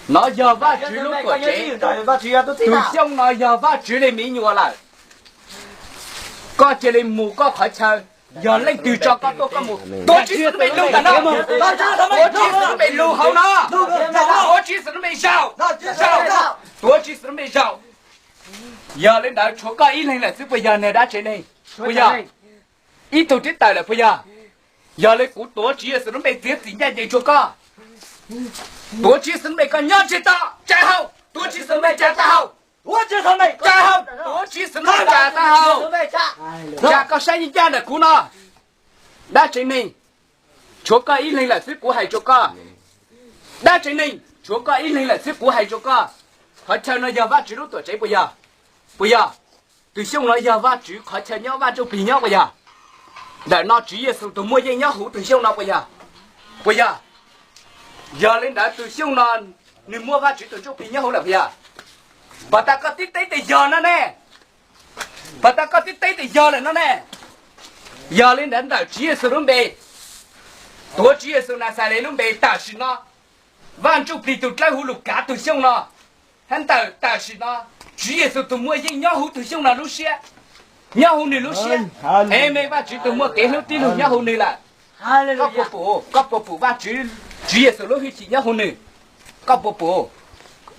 Nov yog Vajtswv lub tuam tsev. Tus Xyooj no yog Vajtswv li me nyuam lawm. Koj cia li mus koj qhov chaw, yog leej twg tso koj tuaj koj mus. Tuav Tswv Yexus lub npe lug ntawm no. Tuav Tswv Yexus lub npe lug hauv no. Tuav Tswv Yexus lub npe zaum, zaum. Tuav Tswv Yexus lub npe zaum. Yog li ntawd tshuav koj ib leeg lawm xwb puas yog niag dab tsev neeg? Puas yog? Ib tug twb tawm lawm puas yog? Yog li kuv tuav Tswv Yexus lub npe txiav txim ncaj ncees rua koj. Tuav Tswv Yexus lub npe koj nyob ntsiag to, tsa hau. Tuav Tswv Yexus lub npe tsa tag hau. Tsa hau, tuav Tswv Yexus lub npe tsa tag hau. Tsa koj saib ncaj ncaj ntawm kuv no. Dab tsev neeg, tshuav koj ib leeg lawm xwb kuv hais rua koj. Dab tsev neeg, tshuav koj ib leeg lawm xwb kuv hais rua koj. Qhov chaw no yog Vajtswv lub tuam tsev puas yog? Puas yog? Tus Xyooj no yog Vajtswv qhov chaw nyob, Vaj Ntsuj Plig nyob puas yog? Ntawm no Tswv Yexus tus muaj yeej nyob huv tus Xyooj no puas yog? Puas yog? Yog li ntawd tus Xyooj no nws muaj Vajtswv tus Ntsuj Plig nyob huv lawm puas yog? Puas tas koj tib teb tias yog no ne? Puas tas koj tib teb tias yog lawm no ne? Yog li ntawd ntawm Tswv Yexus lub npe, tuav Tswv Yexus Naxales lub npe tam sim no, Vaj Ntsuj Plig tus dlawb huv lug kav tus Xyooj no, hab ntawm tam sim no Tswv Yexus tus muaj yeej nyob huv tus Xyooj no lub siab, nyob huv nws lub siab. Amees, Vajtswv tus muaj kev hlub tib lug nyob huv nws lawm. Koj puas pum, koj puas pum Vajtswv, Tswv Yexus lub hwj chim nyob huv nws? Koj puas pum?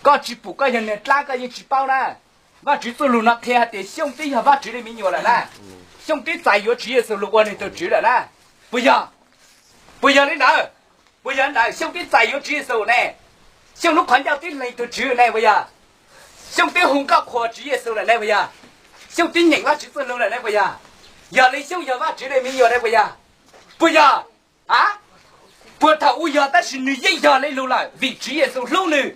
Koj tsis pum koj yog niag dlab koj yeej tsis paub na. Vajtswv txuj lug no qhia hais tias Xyooj twb yog Vajtswv li me nyuam lawm na. Xyooj twb txais yuav Tswv Yexus lug ua nws tus Tswv lawm na. Puas yog? Puas yog li ntawd? Puas yog ntawd Xyooj twb txais yuav Tswv Yexus ne? Xyooj lub qhov ncauj twb lees tus Tswv ne puas yog? Xyooj twb hu nkauj qhuas Tswv Yexus lawm ne puas yog? Xyooj twb nyeem Vajtswv txuj lug lawm ne puas yog? Yog li Xyooj yog Vajtswv li me nyuam ne puas yog? Puas yog? A, puas thaum ub yog tab sis nws yeej yog li lug lawm vim Tswv Yexus hlub nws.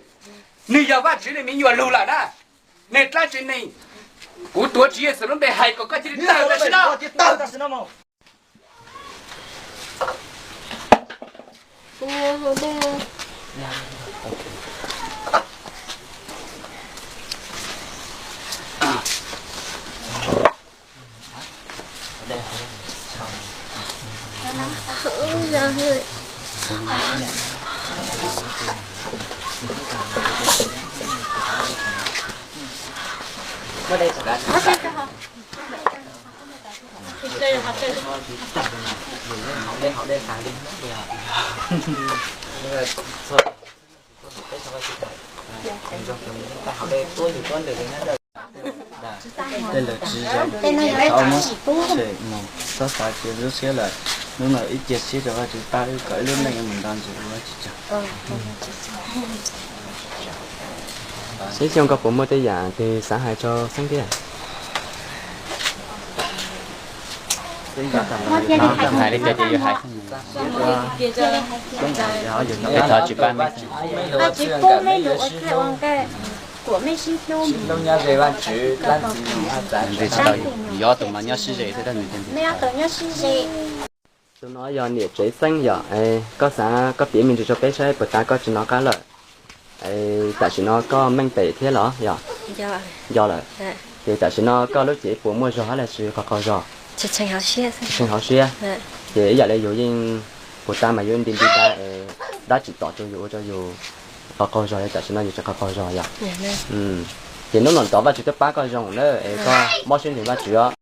Nws yog Vajtswv li me nyuam lug lawm na. Niag dlab tsev neeg, kuv tuav Tswv Yexus lub npe hais kom koj cia li tawm tam sim no. Tej lawv tsis zoo, txhob muab, txhob xav cia lub siab lawm. Hnub no wb cia siab rau Vajtswv pab wb kom wb lub neej mus nto ntsis ua tsis tseg. Seb Xyooj koj puas muaj tej yam twg xav hais rau Xeeb thiab? Hais li cas ces yuav hais. Thov tsis pab mej. Vajtswv pub mej lug ua txhij ua nkawm kuam mej sib hlub, ntxiv tsis tau, yog tus no nyob sib ze xwb, mej ob tug nyob sib ze. Tus no yog niam tsev Xeeb yom, koj xav koj piav me ntsis rau peb saib puas tas koj tsis hnov qab lawm. Tam sim no koj meej pem thiab los yog? Nco lawm. Ces tam sim no koj lub cev puas muaj zog hab los sis qaug qaug zog? Tshee hauv siab. Ces ib yam li yus yeej puas tas mas yus nti nti tas, dab tsi tom rau yus ua rau yus qaug qaug zog, tam sim no yus tseem qaug qaug zog yom? Ces hnub no ntov Vajtswv twb pab koj zoo na, es koj mob siab ntseeg Vajtswv os.